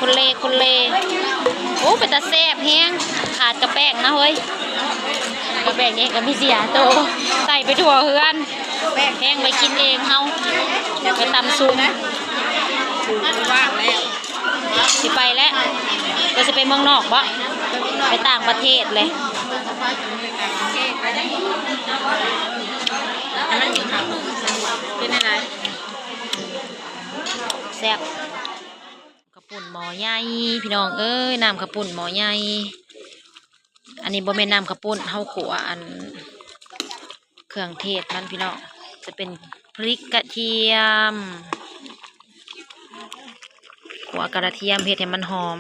ຄົນເລຄົນເລ. ໂອ້ ເປັນຕາແຊບແຮງ. ຂາດກະແປ້ງນະເຮີ້ຍ. ກະແປ້ງນີ້ກະມີເສຍໂຕ ໃສ່ໄປທົ່ວເຮືອນ. ແປ້ງແຫ້ງໄວ້ກິນເອງເຮົາ ໄປຕຳຊຸມ. ວ່າງແລ້ວ ຊິໄປແລ້ວ. ກໍຊິໄປເມືອງນອກບໍ? ໄປຕ່າງປະເທດເລີຍ. ເປັນແນວໃດ? ແຊບ. ເຂົ້າປຸ້ນໝໍ້ໃຫຍ່ພີ່ນ້ອງເອີຍ, ນ້ຳເຂົ້າປຸ້ນໝໍ້ໃຫຍ່. ອັນນີ້ບໍ່ແມ່ນນ້ຳເຂົ້າປຸ້ນ, ເຮົາຂົ້ວອັນເຄື່ອງເທດມັນພີ່ນ້ອງ, ຈະເປັນພຣິກກະທຽມ, ຂົ້ວກະທຽມເຮັດໃຫ້ມັນຫອມ.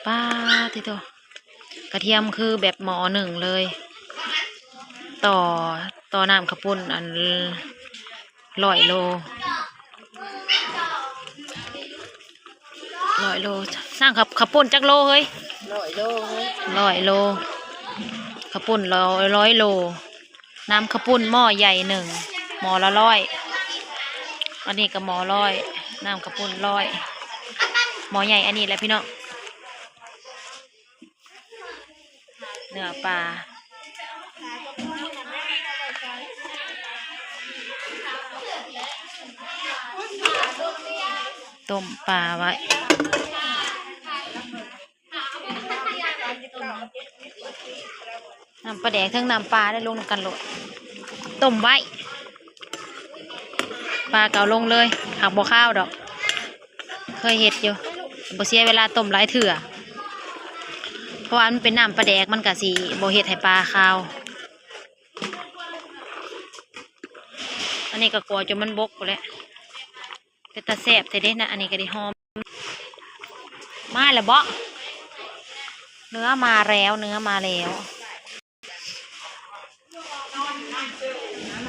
ປາດຕິໂທ ກະທຽມຄືແບບໝໍ້ໜຶ້ງເລີຍ. ຕໍ່ ຕໍ່ນ້ຳເຂົ້າປຸ້ນອັນຮ້ອຍໂລ. ຮ້ອຍໂລ. ສ້າງເຂົ້າ ເຂົ້າປຸ້ນຈັກໂລເຮີ້ຍ? ຮ້ອຍໂລເຮີ້ຍ. ຮ້ອຍໂລ. ເຂົ້າປຸ້ນຮ້ອຍ ຮ້ອຍໂລ. ນ້ຳເຂົ້າປຸ້ນໝໍ້ໃຫຍ່ໜຶ່ງ, ໝໍ້ລະຮ້ອຍ. ອັນນີ້ກໍໝໍ້ຮ້ອຍ, ນ້ຳເຂົ້າປຸ້ນຮ້ອຍ. ໝໍ້ໃຫຍ່ອັນນີ້ແຫຼະພີ່ນ້ອງ. ເນື້ອປາ ຕົ້ມປາໄວ້. ນ້ຳປາແດກເທິງນ້ຳປາໄດ້ລົງນຳກັນໂລດ. ຕົ້ມໄວ້ ປາກໍເອົາລົງເລີຍ, ຫາກບໍ່ຄາວດອກ. ເຄີຍເຮັດຢູ່, ບໍ່ເສຍເວລາຕົ້ມຫຼາຍເທື່ອ, ເພາະວ່າມັນເປັນນ້ຳປາແດກ, ມັນກະຊິບໍ່ເຮັດໃຫ້ປາຄາວ. ອັນນີ້ກໍຂົ້ວຈົນມັນບົກພຸ້ນແຫຼະ. ເປັນຕາແຊບແທ້ເດ້ນະ, ອັນນີ້ກໍໄດ້ຫອມ. ມາແລ້ວບໍ? ເນື້ອມາແລ້ວ, ເນື້ອມາແລ້ວ.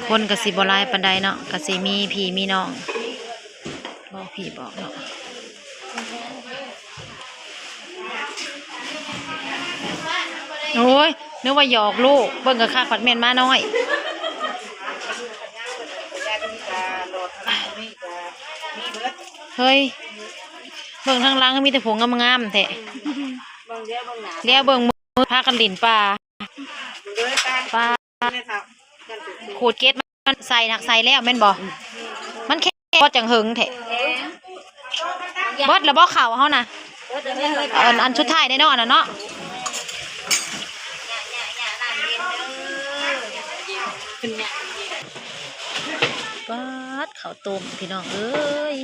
ຄົນກໍຊິບໍ່ຫຼາຍປານໃດເນາະ, ກໍຊິມີພີ່ມີນ້ອງ ບອກພີ່ບອກນ້ອງ. ໂອ້ຍ ນຶກວ່າຫຍອກລູກ, ເບິ່ງກະຄັກ ພັດແມ່ນໝານ້ອຍ. ເຮີ້ຍ ເບິ່ງທາງຫຼັງມີແຕ່ຜູ້ງາມໆແທ້. ແລ້ວເບິ່ງ ພາກັນຫຼິ້ນປ່າ. ປາ ຂູດເກັດມັນໃສ່ ໃສ່ແລ້ວແມ່ນບໍ່? ມັນແຄ່ບໍ່ຈັ່ງເຫິງແທ້. ເບິດແລ້ວບໍ່ເຂົ້າເຮົານະ? ອັນ ອັນສຸດທ້າຍໄດ້ເນາະ ອັນນັ້ນເນາະ. ປາດ ເຂົ້າຕົ້ມພີ່ນ້ອງເອີຍ,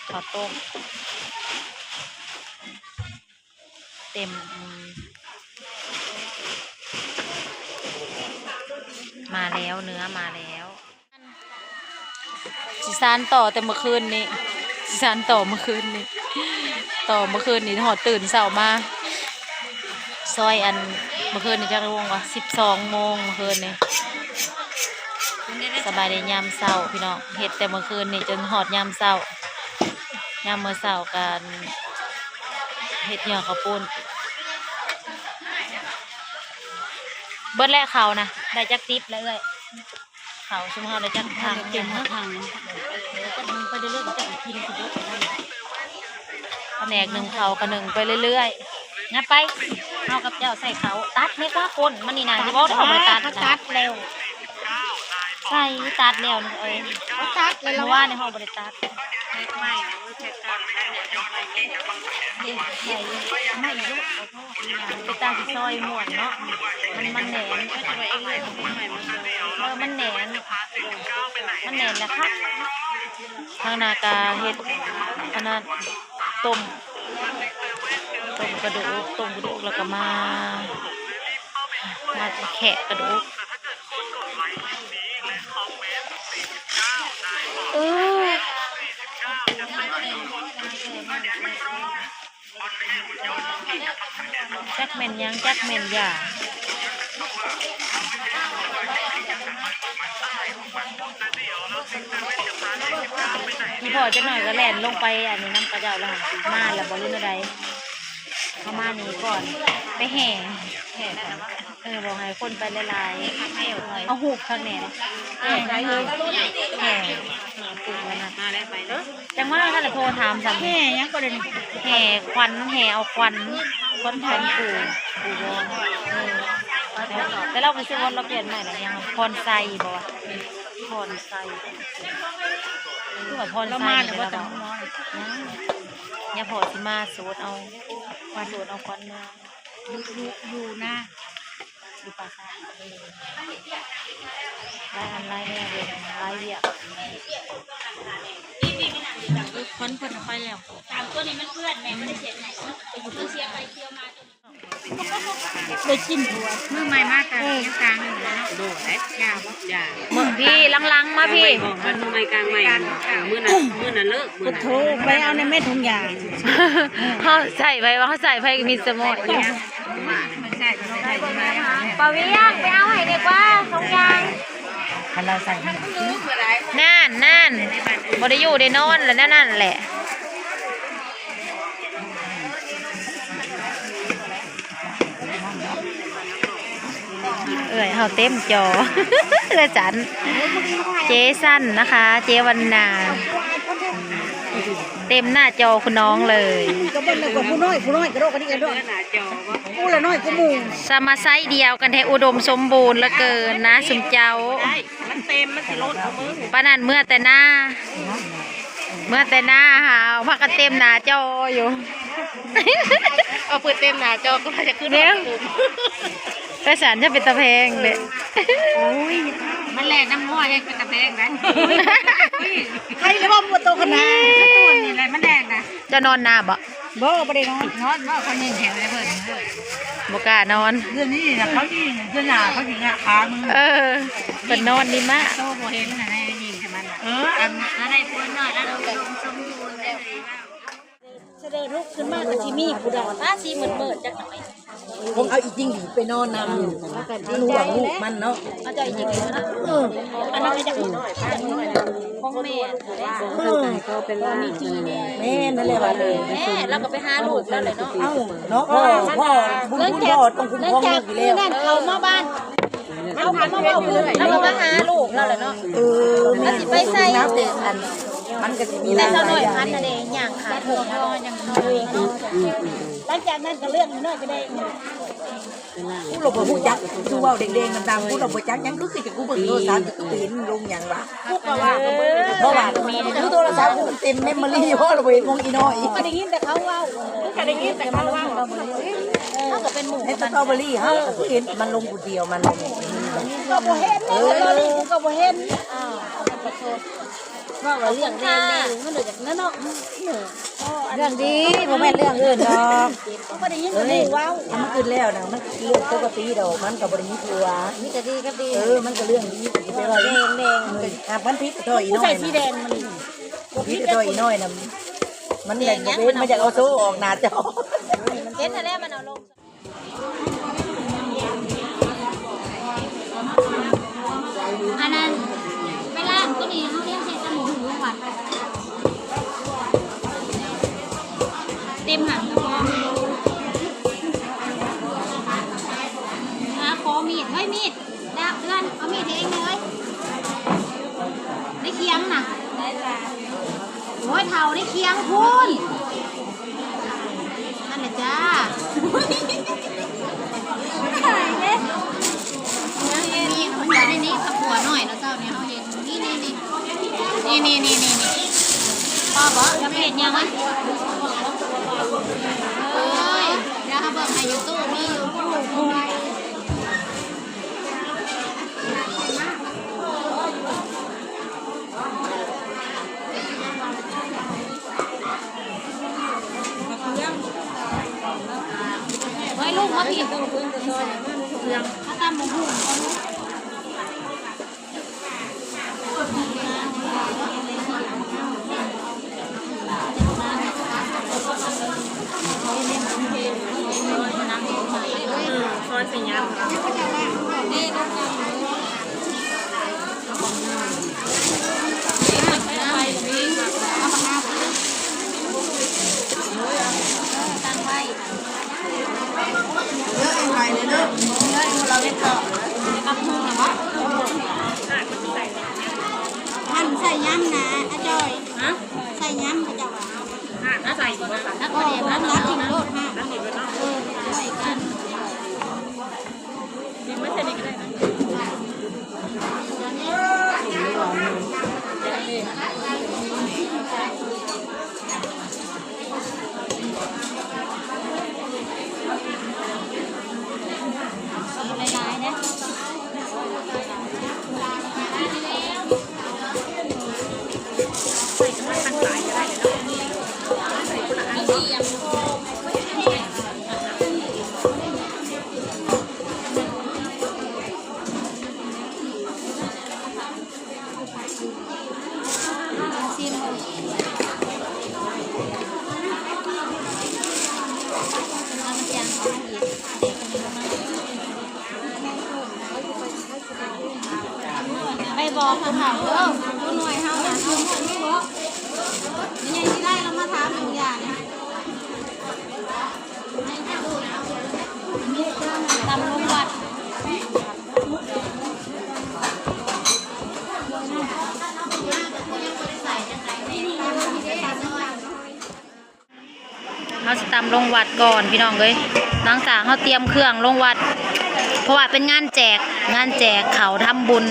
ເຂົ້າຕົ້ມ. ເຕັມ ອືມ ມາແລ້ວ ເນື້ອມາແລ້ວ. ຊິສານຕໍ່ແຕ່ມື້ຄືນນີ້ ຊິສານຕໍ່ມື້ຄືນນີ້ ຕໍ່ມື້ຄືນນີ້ ຮອດຕື່ນເຊົ້າມາ ຊອຍ ອັນ ມື້ຄືນນີ້ຈັກໂມງວະ ສິບສອງໂມງມື້ຄືນນີ້. ສະບາຍດີຍາມເຊົ້າພີ່ນ້ອງ, ເຮັດແຕ່ມື້ຄືນນີ້ຈົນຮອດຍາມເຊົ້າ. ຍາມມື້ເຊົ້າກໍເຮັດຫຍໍ້ເຂົ້າປຸ້ນ. ເບິດແລ້ວເຂົ້ານະ ໄດ້ຈັກຕິບແລ້ວເອື້ອຍ? ເຂົ້າຊຸມເຮົາໄດ້ຈັກຖັງ? ເຕັມທັງ ເອີ ກໍໜຶ້ງໄປເລື້ອຍໆ ຈັກກິນຊິເບິດ. ພະແນກໜຶ້ງເຂົ້າກໍໜຶ້ງໄປເລື້ອຍໆ. ຫຍັບໄປ ເຮົາກັບເຈົ້າໃສ່ເຂົ້າ. ຕັດແມ່ກວ່າກົ້ນມັນນີ້ນະ. ຊິເວົ້າໄດ້ ເຮົາບໍ່ໄດ້ຕັດນະ. ຕັດແລ້ວ ໃສ່ ຕັດແລ້ວນີ້ເອີຍ. ຕັດແລ້ວ ເມື່ອວານນີ້ເຮົາບໍ່ໄດ້ຕັດ. ເປັນຕາຊິຊອຍມ່ວນເນາະ. ມັນ ມັນແໜ້ນ ເອີ ມັນແໜ້ນ ມັນແໜ້ນລະຄັກ. ທາງໜ້າກະເຮັດອັນນັ້ນ ຕົ້ມ ຕົ້ມກະດູກ ຕົ້ມກະດູກ ແລ້ວກໍມາ ມາແຄະກະດູກ. ເອີ ຈັກແມ່ນຫຍັງ ຈັກແມ່ນຢາ. ອີ່ພໍ່ຈັກໜ້ອຍກໍແລ່ນລົງໄປອັນນີ້ນຳເຂົາເຈົ້າແລ້ວ ມາແລ້ວບໍ່ ຫຼືແນວໃດ? ເຮົາມານີ້ກ່ອນ ໄປແຫ່ ແຫ່ກ່ອນ. ເອີ ບອກໃຫ້ຄົນໄປຫຼາຍໆ ເອົາຮູບຂ້າງແໜ່ ແຫ່ ແຫ່. ມາແລ້ວ ໄປແລ້ວ ຈັ່ງວ່າ ຖ້າລະໂທຖາມຊັ້ນ ແຫ່ຫຍັງກໍໄດ້ນີ້ ແຫ່ຂວັນ ແຫ່ເອົາຂວັນ ຂວັນຂອງປູ່ ປູ່ບໍ່ ເອີ ແຕ່ລາວກໍຊິວ່າລາວປ່ຽນໃໝ່ລະ ຫຍັງ ພອນໄຊບໍ່ວະ ພອນໄຊ ຄືວ່າພອນໄຊ ລາວມາແລ້ວບໍ່ ແຕ່ເຮົາ ຍັງ ຍາພໍ່ຊິມາໂສດເອົາ ມາໂສດເອົາຂວັນມາ ຢູ່ ຢູ່ ຢູ່ນາ ຢູ່ປ່າຊາ ເອີ ຫຼາຍອັນຫຼາຍແນວເລີຍ ຫຼາຍວຽກ ຂວັນເພິ່ນໄປແລ້ວ ສາມຕົວນີ້ມັນເປື້ອນແມ່ ບໍ່ໄດ້ເຊັດໃຫ້ ໄປຢູ່ເພິ່ນເສຍໄປທ່ຽວມາ ໄດ້ກິນຫົວ ມື້ໃໝ່ມາກະ ເອີ ຍັງກາງຢູ່ເນາະ ບໍ່ໄດ້ ຢ່າບໍ່ ຢ່າ ມື້ພີ້ ຫຼັງໆ ມາພີ້ ມື້ໃໝ່ກາງໃໝ່ ມື້ນັ້ນ ມື້ນັ້ນເລີກ ມື້ນັ້ນ ໂອ້ໂຫ ໄປເອົາໃນແມ່ຖົງຢາງ ເຮົາໃສ່ໄວ້ວ່າເຮົາໃສ່ໄວ້ມີສະໝອດ ປາວຽງ ໄປເອົາໃຫ້ດີກວ່າ ສອງຢ່າງ ຄັນລາວໃສ່ ນັ້ນ ນັ້ນ ບໍ່ໄດ້ຢູ່ໄດ້ນອນແລ້ວ ແນວນັ້ນແຫຼະ ເອື້ອຍເຮົາເຕັມຈໍ ເອື້ອຍຈັນ ເຈສັນນະຄະ ເຈວັນນາ ເຕັມໜ້າຈໍຄຸນນ້ອງເລີຍ ກໍເບິ່ງແລ້ວກໍຜູ້ນ້ອຍ ຜູ້ນ້ອຍກະໂດດກະດິກກະໂດດ ຜູ້ລະນ້ອຍກວ່າໝູ່ ສະມາໄຊດຽວກັນແທ້ ອຸດົມສົມບູນເຫຼືອເກີນນະຊຸມເຈົ້າ ມັນເຕັມ ມັນຊິລົ້ນເອົາເບິ່ງ ປານນັ້ນເມືອແຕ່ນາ ເມືອແຕ່ນາຫາ ພາກັນເຕັມໜ້າຈໍຢູ່ ເອົາປືນເຕັມໜ້າຈໍກໍວ່າຈະຂຶ້ນ ແມ່ນ ຮອດ ໄປສານຈະເປັນຕາແພງເດ້ ໂອ້ຍ ມັນແລ່ນນຳງົວແຮງເປັນຕາແພງໄດ໋ ໃຜລະວ່າບໍ່ໂຕຂະໜາດ ນີ້ແຫຼະມັນແລ່ນນະ ເຈົ້ານອນນາບໍ່? ບໍ່ ບໍ່ໄດ້ນອນ ນອນບໍ່ ເຂົາຍິງແຂນໃຫ້ເພິ່ນ ບໍ່ກ້ານອນ ເດືອນນີ້ນະ ເຂົາຍິງ ເດືອນໜ້າເຂົາຊິງະຂາມຶງ ເອີ ເພິ່ນນອນດີມາກ ໂຕບໍ່ເຫັນນະ ໃນຍິງໃຫ້ມັນ ເອີ ອັນ ລະໄດ້ຜົວນ້ອຍ ລະອຸດົມສົມບູນໄດ້ ສະເດີນລຸກຂຶ້ນມາກໍຊິມີຜູ້ໃດ ຕາສີມືດໆ ຈັກໜ້ອຍ ຄົງເອົາອີຈິງຫຼີໄປນອນນຳ ມັນຫວງລູກມັນເນາະ ເອົາເຈົ້າອີຈິງຫຼີເນາະ ເອີ ອັນນັ້ນກໍຈະຂອງແມ່ ເອີ ແມ່ນັ້ນແຫຼະວ່າ ແມ່ລາວກໍໄປຫາລູກລາວແຫຼະເນາະ ເອົ້າ ເນາະ ພໍ່ ພໍ່ ບຸນຄຸນພໍ່ຕ້ອງຄຸ້ມຄອງລູກຢູ່ແລ້ວ ນັ້ນເຂົາມາບ້ານ ເຮົາກໍມາເວົ້າເລື່ອງ ເຮົາກໍມາຫາລູກລາວແຫຼະເນາະ ເອີ ແມ່ນ ຊິໄປໃສ ແຕ່ອັນ ມັນກໍຊິມີຫຼາຍຢ່າງ ແຕ່ເຈົ້ານ້ອຍພັນນະເດ້ ຍ່າງຂາໂທດ ເອີ ອືມໆໆ ຫຼັງຈາກນັ້ນກໍເລື່ອງນ້ອຍກໍໄດ້ ກູລະບໍ່ຮູ້ຈັກ ຄືເວົ້າແດງໆດຳໆ ກູລະບໍ່ຈັກຫຍັງ ຄື ຄືຈະກູເບິ່ງໂທລະສັບ ຄືເຫັນລົງຫຍັງວະ ກູກໍວ່າ ເພາະວ່າ ຄືໂທລະສັບກູເຕັມເມມໂມຣີ ພໍລະບໍ່ເຫັນຂອງອີນ້ອຍ ກູກໍໄດ້ຍິນແຕ່ເຂົາເວົ້າ ກູກໍໄດ້ຍິນແຕ່ເຂົາເວົ້າ ເອີ ເຮົາກໍເປັນໝູ່ ໃນສະຕໍເບີຣີ ເຮົາກໍຄືເຫັນມັນລົງຜູ້ດຽວ ມັນລົງ ກູກໍບໍ່ເຫັນ ເອີ ສະຕໍເບີຣີ ກູກໍບໍ່ເຫັນ ອ້າວ ເວົ້າວ່າເລື່ອງແດງໆ ມັນເລື່ອງນັ້ນເນາະ ເລື່ອງດີ ບໍ່ແມ່ນເລື່ອງອື່ນດອກ ບໍ່ໄດ້ຍິນແຕ່ໝູ່ເວົ້າ ມັນຂຶ້ນແລ້ວນະ ມັນເລື່ອງປົກກະຕິດອກ ມັນກໍບໍ່ໄດ້ມີຜົວ ມີແຕ່ດີກັບດີ ເອີ ມັນກໍເລື່ອງດີ ກໍຊິໄປວ່າ ແດງໆ ມັນກໍ ຫາກມັນຜິດກໍທໍ່ອີນ້ອຍ ຜູ້ໃສ່ສີແດງມັນ ຜິດກໍທໍ່ອີນ້ອຍນະ ມັນແດງ ມັນຢາກເອົາໂຊອອກໜ້າຈໍ ເຫັນຫັ້ນແຫຼະ ມັນເອົາລົງ ອັນນັ້ນ ໄປລ້າງໂຕນີ້ ເຮົາຮຽນໃສ່ຕຳບັກຫຸ່ງຢູ່ວັດ ເຕັມຫັ້ນ ຫາຂໍມີດ ເຮີ້ຍ ມີດ ດາບເດືອນ ເອົາມີດໃຫ້ເອງແດ່ເອີຍ ໃນຄຽງນະ ໂອ້ຍ ເຖົ້າໃນຄຽງພຸ້ນ ຫັ້ນແຫຼະຈ້າ ຕາຍເດ້ ນີ້ ມັນຢູ່ໃນນີ້ ຜັກບົວໜ້ອຍນະເຈົ້າ ນີ້ເຮົາເຮັດ ນີ້ໆໆ ນີ້ໆໆ ພໍບໍ່? ຈະເຮັດຫຍັງວະ? ເອີຍ ດຽວເຮົາເບິ່ງໃນຢູທູບມີຢູ່. ເຮີ້ຍ ລູກມາພີ້ ເອົາຕຳບັກຫຸ່ງກ່ອນ. ຫັ້ນໃສ່ຍຳນະ. ບໍ່ ບໍ່ຕັດຖິ້ມໂລດ ເອີ ໃສ່ກັນ ຫຼາຍໆເດ້. ໄປບອກເຂົາເດີ້ ຜູ້ໜ່ວຍເຮົານະ ເຮົາບໍ່ມີບໍ ແມ່ໃຫຍ່ຊິໄດ້ລາວມາຖາມທຸກຢ່າງ ຕຳລົງວັດ ເຮົາຊິຕຳລົງວັດກ່ອນພີ່ນ້ອງເອີຍ ຫຼັງຈາກເຮົາຕຽມເຄື່ອງລົງວັດ ເພາະວ່າເປັນງານແຈກ ງານແຈກເຂົ້າທຳບຸນ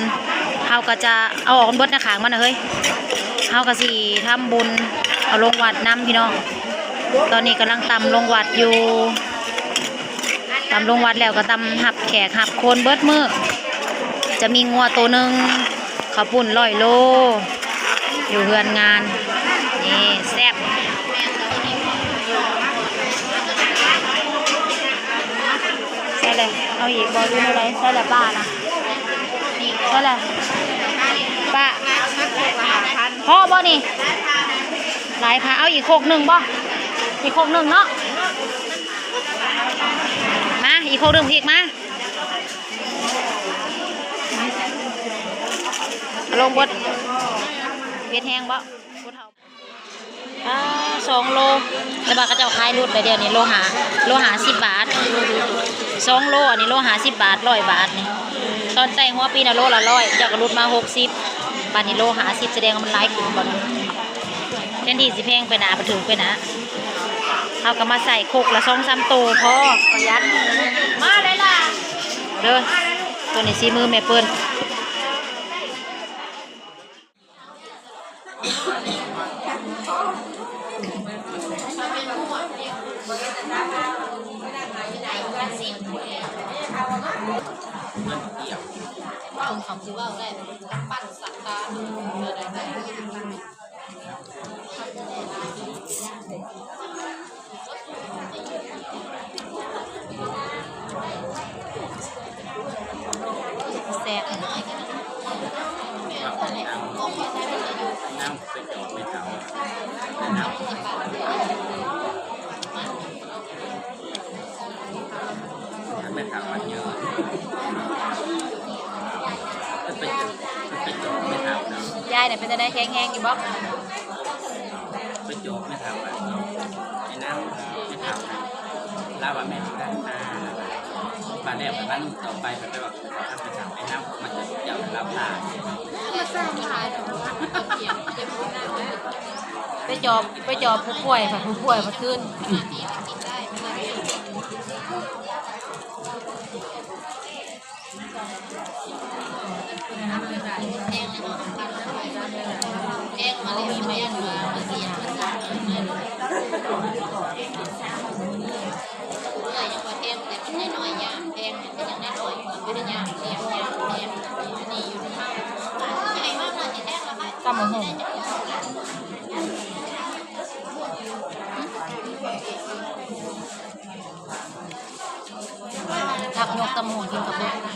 ເຮົາກໍຈະເອົາອອກເບິດນະ ຂ້າງມັນນະເຮີ້ຍ ເຮົາກໍຊິທຳບຸນເອົາລົງວັດນຳພີ່ນ້ອງ. ຕອນນີ້ກຳລັງຕຳລົງວັດຢູ່ ຕຳລົງວັດແລ້ວກໍຕຳຮັບແຂກຮັບຄົນເບິດມື້ ຈະມີງົວໂຕໜຶ່ງ ເຂົ້າປຸ້ນຮ້ອຍໂລ ຢູ່ເຮືອນງານ ນີ້ແຊບ. ໃສ່ແຫຼະ ເອົາອີກບໍ່ ຫຼືແນວໃດ? ໃສ່ແຫຼະປ້ານະ ໃສ່ແຫຼະປ້າ ພໍບໍ່ນີ້? ຫຼາຍຄ່ະ ເອົາອີກຄົກໜຶ່ງບໍ່? ອີກຄົກໜຶ່ງເນາະ ມາ ອີກຄົກໜຶ່ງອີກ ມາ ເອົາລົງເບິດ ເຜັດແຮງບໍ່? ຜູ້ເຖົ້າ ອ່າ ສອງໂລ ແຕ່ວ່າເຂົາເຈົ້າຂາຍຫຼຸດແລ້ວ ດຽວນີ້ໂລຫ້າ ໂລຫ້າສິບບາດ ສອງໂລ ອັນນີ້ໂລຫ້າສິບບາດ ຮ້ອຍບາດນີ້ ຕອນໃສ່ຫົວປີນະໂລລະຮ້ອຍ ເຈົ້າກໍຫຼຸດມາຫົກສິບ ບາດນີ້ໂລຫ້າສິບ ສະແດງວ່າມັນຫຼາຍຂຶ້ນບໍ່ນະ ແທນທີ່ຊິແພງໄປໜ້າ ມັນຖືກໄປໜ້າ ເຮົາກໍມາໃສ່ຄົກລະສອງສາມໂຕພໍ ປະຢັດ ມາເລີຍລະ ເດີ ໂຕນີ້ສີມືແມ່ເປີ້ນ. ແຊບ ນ້ຳໄປຈອກແມ່ເຖົ້າ ແມ່ເຖົ້າມັນເຍີະ ໄປຈອກ ໄປຈອກແມ່ເຖົ້ານະ ຍາຍນີ້ເປັນຈັ່ງໃດ ແຂງແຮງຢູ່ບໍ່? ໄປຈອກແມ່ເຖົ້າວ່າ ໄອ້ນ້ຳ ແມ່ເຖົ້າ ລາວວ່າແມ່ຊິໄດ້ມາ ບາດແລ້ວບັດມື້ຕໍ່ໄປ ເພິ່ນໄປເວົ້າ ໄອ້ນ້ຳ ມັນຈະເຈົ້າລາວພາ ໄປຈອບ ໄປຈອບຜູ້ປ່ວຍ ຜູ້ປ່ວຍມາຄືນ. ຕຳບັກຫຸ່ງ ຜັກຫຍົກຕຳບັກຫຸ່ງກິນກັບເຂົ້າ.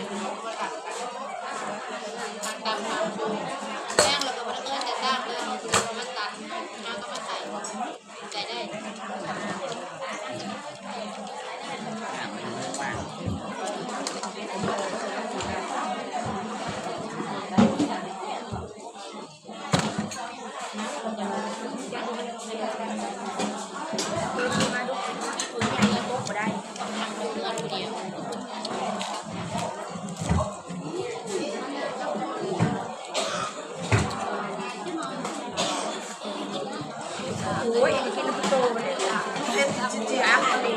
ໂອ້ຍ ກິນໂຕເລີຍ. Cici aku ni.